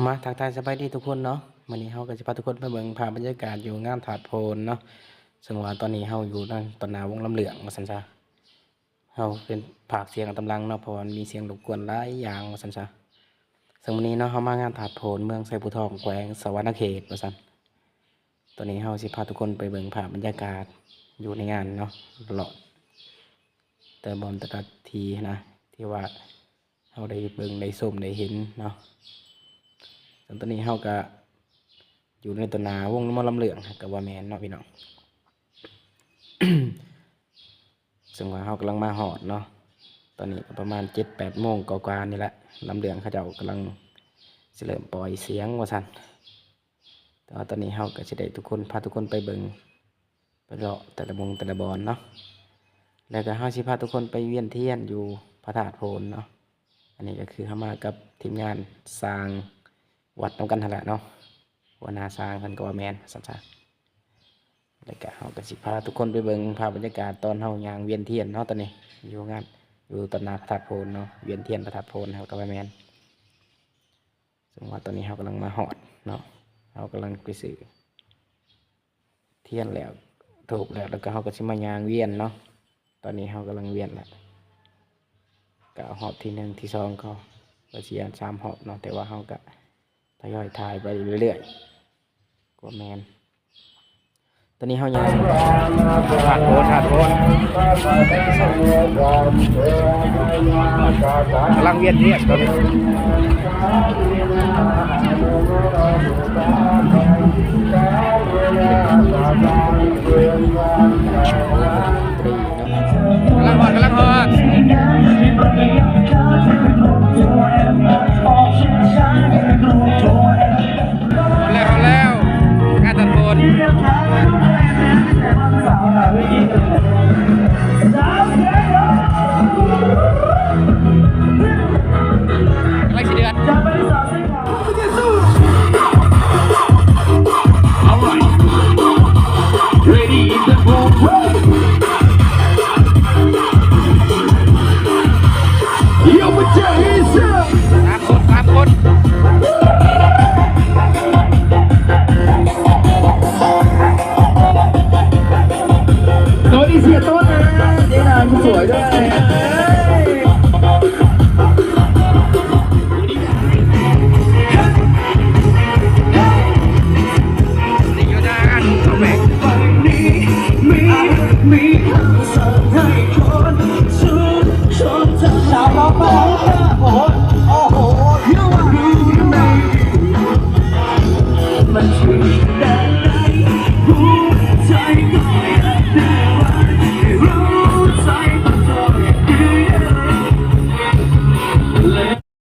ມາທັກທາຍສະບາຍດີທຸກຄົນເນາະ. ມື້ນີ້ເຮົາກໍຊິພາທຸກຄົນໄປເບິ່ງພາບບັນຍາກາດຢູ່ງານທາດໂພນເນາະ, ເຊິ່ງວ່າຕອນນີ້ເຮົາຢູ່ໃນຕໍ່ໜ້າວົງລຳເລື່ອງວ່າຊັ້ນຊະ. ເຮົາເປັນພາກສຽງຕາມຫຼັງເນາະ ເພາະວ່າມັນມີສຽງລົບກວນຫຼາຍຢ່າງວ່າຊັ້ນຊະ. ເຊິ່ງມື້ນີ້ເນາະ ເຮົາມາງານທາດໂພນເມືອງໄຊພູທອງ ແຂວງສະຫວັນນະເຂດວ່າຊັ້ນ. ຕອນນີ້ເຮົາຊິພາທຸກຄົນໄປເບິ່ງພາບບັນຍາກາດຢູ່ໃນງານເນາະ ເລາະແຕ່ບ່ອນແຕ່ລະທີ່ນະ ທີ່ວ່າ ເຮົາໄດ້ເບິ່ງໄດ້ຊົມໄດ້ເຫັນເນາະ. ເຊິ່ງຕອນນີ້ເຮົາກະຢູ່ໃນຕໍ່ໜ້າວົງໝໍລຳເລື່ອງ ກະວ່າແມ່ນເນາະພີ່ນ້ອງ. ເຊິ່ງວ່າເຮົາກຳລັງມາຮອດເນາະ, ຕອນນີ້ກະປະມານເຈັດແປດໂມງກວ່າໆນີ້ແຫຼະ. ລຳເລື່ອງເຂົາເຈົ້າກຳລັງຊິເລີ່ມປ່ອຍສຽງວ່າຊັ້ນ. ແຕ່ວ່າຕອນນີ້ເຮົາກໍຊິໄດ້ທຸກຄົນ ພາທຸກຄົນໄປເບິ່ງ ໄປເລາະແຕ່ລະມຸມແຕ່ລະບ່ອນເນາະ. ແລ້ວກໍເຮົາຊິພາທຸກຄົນໄປວຽນທຽນຢູ່ພະທາດໂພນເນາະ. ອັນນີ້ກໍຄືເຮົາມາກັບທີມງານຊ່າງວັດນຳກັນຫັ້ນແຫຼະເນາະ, ຫົວໜ້າຊ່າງເພິ່ນກໍວ່າແມ່ນວ່າຊັ້ນຊະ. ແລ້ວກໍເຮົາກໍຊິພາທຸກຄົນໄປເບິ່ງພາບບັນຍາກາດຕອນເຮົາຍ່າງວຽນທຽນເນາະ. ຕອນນີ້ຢູ່ງານ ຢູ່ຕໍ່ໜ້າພະທາດໂພນເນາະ, ວຽນທຽນພະທາດໂພນ ເຮົາກໍວ່າແມ່ນ. ເຊິ່ງວ່າຕອນນີ້ເຮົາກຳລັງມາຮອດເນາະ, ເຮົາກຳລັງໄປຊື້ທຽນແລ້ວ ທູບແລ້ວ ແລ້ວກໍເຮົາກໍຊິມາຍ່າງວຽນເນາະ. ຕອນນີ້ເຮົາກຳລັງວຽນແລ້ວ ກໍຮອບທີໜຶ່ງ ທີສອງ ກໍ ກໍຊິສາມຮອບເນາະ, ແຕ່ວ່າເຮົາກໍທະຍອຍຖ່າຍໄປເລື້ອຍໆ ກວ່າແມ່ນ. ຕອນນີ້ເຮົາຍັງ ທາດໂພນ ທາດໂພນ ກຳລັງວຽນທຽນຕອນນີ້ ກຳລັງຮອດ ກຳລັງຮອດ ຮອດແລ້ວ ຮອດແລ້ວ ງານຕັດໂພນ ກຳລັງຊິເດືອດ Alright. Ready in the booth. Yo, put your hands up. ສາມຄົນ ສາມຄົນ ໂຕນີ້ເສຍຕົ້ນນະ ເຈນານສວຍດ້ວຍ ມັນຄືໄດ້